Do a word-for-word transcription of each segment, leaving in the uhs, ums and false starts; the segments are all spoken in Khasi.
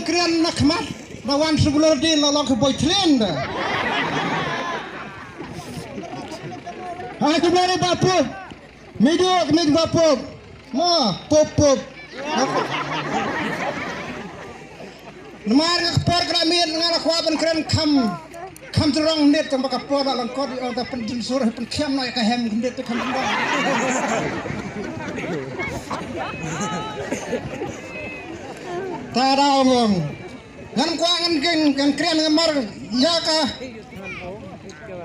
Kren na khmat, na wan sebulan din la long ka boy train da. Hai kemari Bah Pup. Midu kemik Bah Pup. Mo, Pup Pup. Namar nga ka por kra miet nga la kwah ban kren kham. Kham jrong nit tang ba ka por la lang kot ong ta pynjin sur pynkhiam na ka hem nit te kham jrong. Ta da ong ong. Ngan kwah ngan kren ngan kren ngan mar ïa ka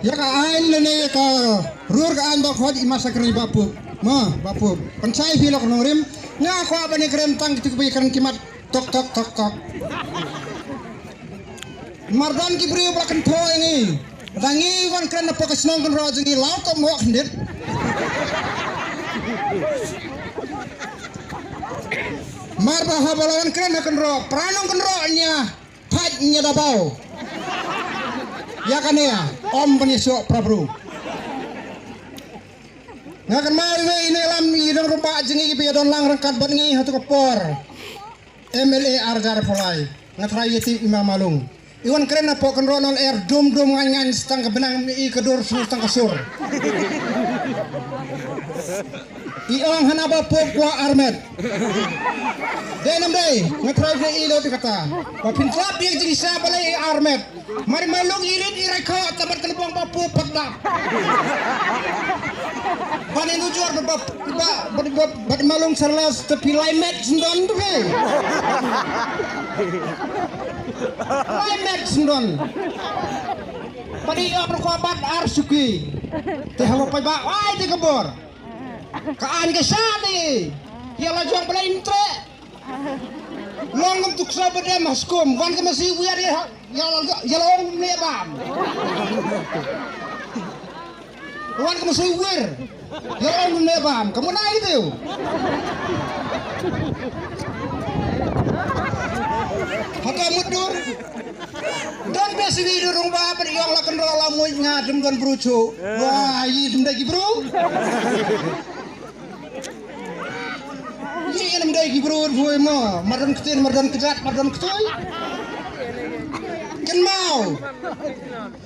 ïa ka aiñ lane ïa ka rur ka aiñ ba khot i masakri Bah Pup. Ma Bah Pup. Pynshai phi lok nongrim. Nga kwah ban kren tang kitu ki kren ki mat tok tok tok tok. Mar don ki briew ba kynthoh ïa ngi. Da ngi wan kren na pok ka shnong kynroh jong ngi law ka mok hyndet. Mar ba haba la wan kren ha kynroh, pra nong kynroh nia, pait nia da baw. Ïa kane ïa, om ban ïa shoh pra bru. Nga kynmaw iwei i nongïalam i nongrum ba jong ngi ba ïa don lang ryngkat bad ngi ha tu ka por. M L A arjar pholai. Nga trai ïa ti i ma Malung. I wan kren na pok kynroh nol er dum dum ngan ngan stang ka benang mi i ka dur sur stang ka sur. I ong hana Bah Pup kwah armet. Dei nam dei, nga trai ïa i lo ti kata. Ba phin trap ïa jingsa balei i armet. Mari Malung irit i rai kho ta mat ka lebong Bah Pup pat dap. Ban inu jor ba ba ba ba ba Malung sarlas te pi lai met sendon tu pi. Lai met sendon. Padi ong ko bat ar suki. Te hawa pai ba ai te kebor. Ka an ka sha ni. Ïa la jong balai intre. Long ngam tuk sa ba dem ha skum wan ka masi wiar ïa ha. Ïa la ïa la ong ne bam. Wan ka masi wiar. Ïa la ong ne bam. Ka muna ïa tu. Ha ka mudur. Don bes wi du rung ba ba ïong la kynroh la muid nga dum don bru chu. Wa yi dum da ki bru. Yi ïa nam dei ki brut hoi mo, mar don ktien, mar don kjat, mar don ktoi. Kynmaw.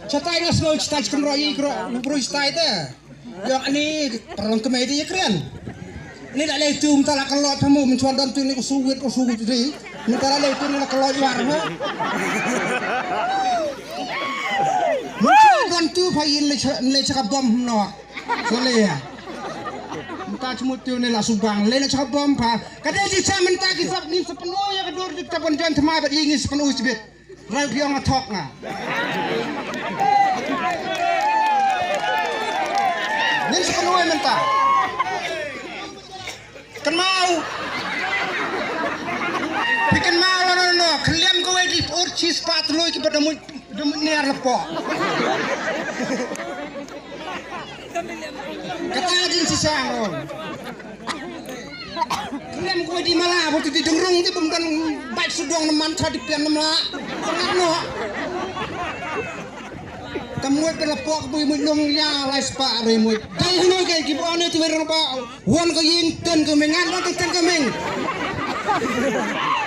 Chatai nga sngew chatai kynroh yi kro, bru chatai te. Ïong ani paralong kmei te ïa kren. Ni da lei tu mynta la kynroh phamu mynchuan don tu ni u suwit u suwit ri. Mynta la lei tu ni la kynroh ïar ha. Mynchuan don tu pha yin lei cha lei cha ka bom no. Sole ya. Mynta chmut tu ne la subang le na cha bom pha. Ka dei ji cha mynta ki sap nin sa pynloi ya ka dur ji ta ban jan thamai bad yi ngin sa pynloi chibit. Rai biang a thok nga. Nin sa pynloi mynta. Kynmaw. Pi kynmaw la no no. Kylliam ko wei di ur chis pat loi ki bad da muj da muj ner la po. Kata din shisha ong. Kylliam ko di mala bad di dungrung di bym don bait sudong na man tra di pian na mla. Sangat no. Ka muid ka la pok bui muid nong ya lai spah rei muid. Dai hino kai ki bo ne tu wer ba. Wan ko yin ten ko meng an wan ten ko meng.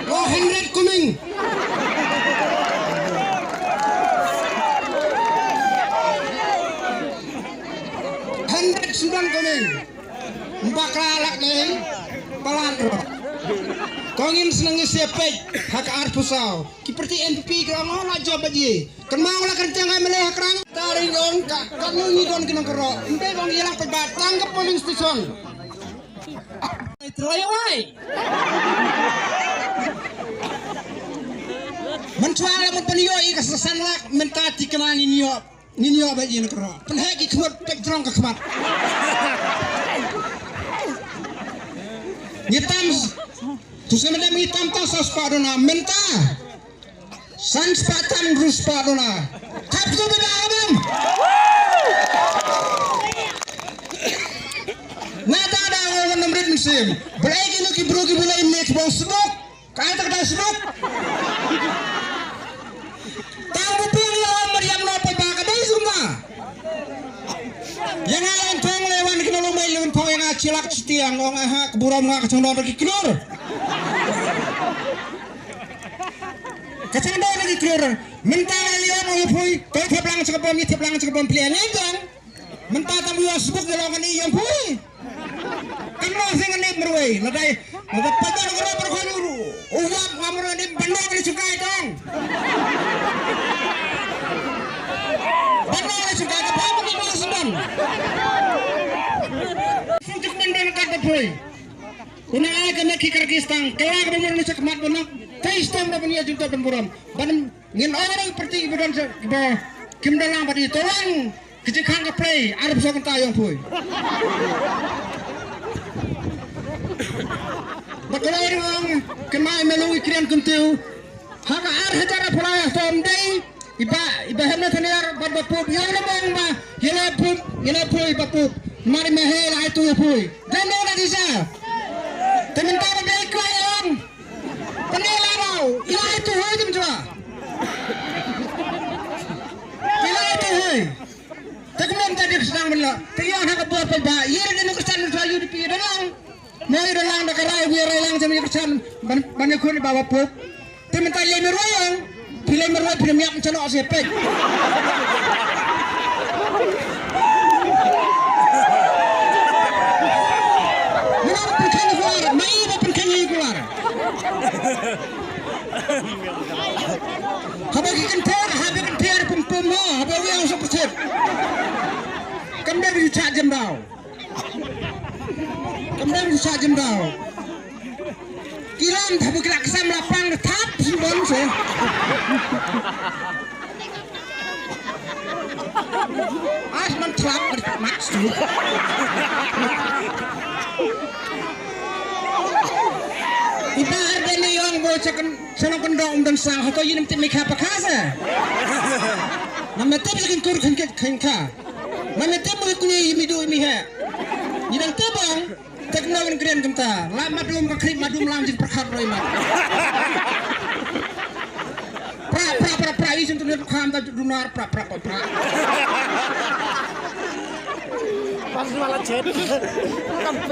Lo hundred ko meng. Hundred sudan ko meng. Bakra lak nei. Palat ro. Ko ngin sneng ngi sia pek ha ka ar pusaw. Ki parti N P P ka ngol la job aji. Kan ma ngol kan teng ai mele ha krang. Taring ong ka kan ngi don ki nong kro. Nte ong ïa lang pek ba tang ka polling station. Trai wai. Mynta la mun pan ïoh i ka san lak mynta ti kena ngin ïoh. Ngin ïoh ba ïa na kro. Pynhek i khmut pek jrong ka khmat. Ngi tam. Tu sngem dem ngi tam ta sa spah dona mynta. San spah tam ru spah dona. Tap tu bida adam. Na da da ngam rit mynsiem. Belai ki nu ki bru ki belai ne ki bong sbok. Ka ta ka sbok. Tang bu ping ya mar yam no pa ba ka dai suma. Yang ai thong le wan ki no lo mai le wan thong yang chilak chitiang ong ha ka buram nga ka chang do ki klur. Ka chang da lagi klur. Mynta la liang ong phui, to thep lang chakabom, i thep lang chakabom pli ngan jong. Mynta tam yu asbuk ya long ani ong phui. Kan lo sing ani merwei, ladai. Mata pada ngoro berkhon uru. Uwap ngamro ni bandar ni sukai tong. Bandar ni sukai ka pha ni ma sedon. Sunjuk bandar kat phui. Una ai ka nek ki kar ki stang, kala ka bamur ni chakmat bana. Kai stang da bani ajun ta ban buram. Ban ngin orang perti ibadan sa ba kim dalang badi tolong. Ki jikhang ka play arab so kanta yong phui. Ba kala ri ong kemai melu i krian kumtiu. Ha ka ar hajar a pulai a tom dei. Iba, iba hem na thaniar bad ba pup, ïa la bong ba, ïa la pup, ïa la pui ba pup. Mari ma he la ai tu pui. Dan dong na disa. Te mynta ba dei kwai on. Tani la rau, ïa la ai tu hui jum jua. Ïa la ai tu hui. Te kumne mynta dik sedang mynta. Te ïa ha ka bor pa ba, ïa ri nu kesan jua U D P dan lang. Mo ïa dan lang da ka rai, wi rai lang jam ïa kesan ban, ban ïa khun ba ba pup. Te mynta lei me roi ong, phi lei me roi phi lei miak chano se pek. Mynta ba pynkhang kular, mai ba pynkhang kular. Haba ki kynthar, haba kynthar pum pum ho, haba wi ong sa pysir. Kam dei bi cha jam dau. Kam dei bi sa jam dau. Ki lam thabu ki la ksam la pang thap simbon se. As man thlap mat stu. Iba ar dei ni ong bo chakan sanong kondong um dan sang hato yin te me kha pa kha se. Nam te bi kin kur khin khin kha. Mane te mo kuni imi du imi he. Ni dang te bang. Te kno kan kren kumta. La madum ka khrip madum lam jin prakhat roi mat. Pra pra pra pra i jin tu ne kham ta dunar pra pra pra pra. Pas wala chet.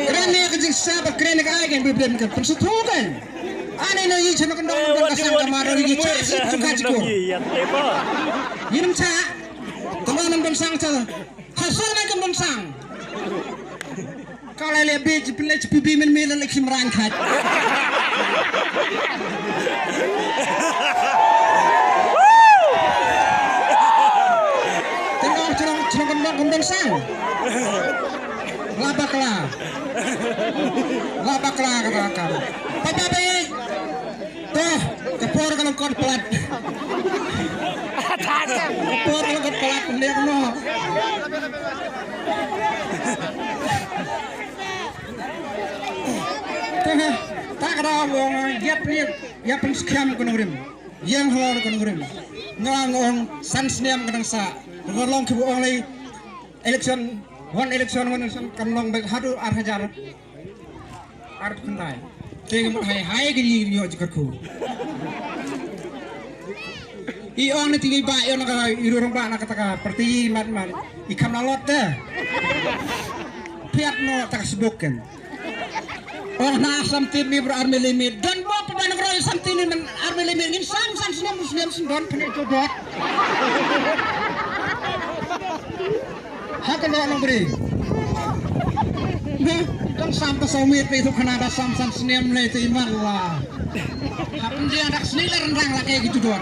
Kren ne ka jing sa ba kren ne ka ai kan bi blem kan. Pun su thu kan. Ane no yi chama kan dong kan ka sang ka maro yi cha si chu ka chi ko. Yin cha. Tama nam kan sang cha. Khasol na ka bonsang. Ka la le bi ji pile ji pibi men me la le kim ran khat. Tengok tengok tengok ka bonsang. La bakla. La bakla ka bakla. Papa be. Toh, ka por ka long kot palat. Ka por ka long kot palat, pynlek noh. Toh, ta ka daw ong, ïap ni, ïap pynskhem ka nongrim. Ïeng halor ka nongrim. Nga ong, san snem ka dang sah. Ka long ki bu ong lei, election, one election, one election, kan long bek haduh ar hajar. Ar khyndai. Te ngi mut hai hai ki ngi ngi jikar khu. I ong ni tingi ba i ong na ka i rurung ba na ka ta ka parti mat mat. I kham na lot te. Piat no ta ka sibuk ken. Ong na samtin ni bro army limit. Don bo pa ban roi samtin ni man army limit ngin sam sam snem snem snem don pene jodot. Ha ka lo nong bri. Dang sam ta saw mit pe tu khana da sam sam snem le te iman la. Hapun dia dak sni le rendang la ke gitu dot.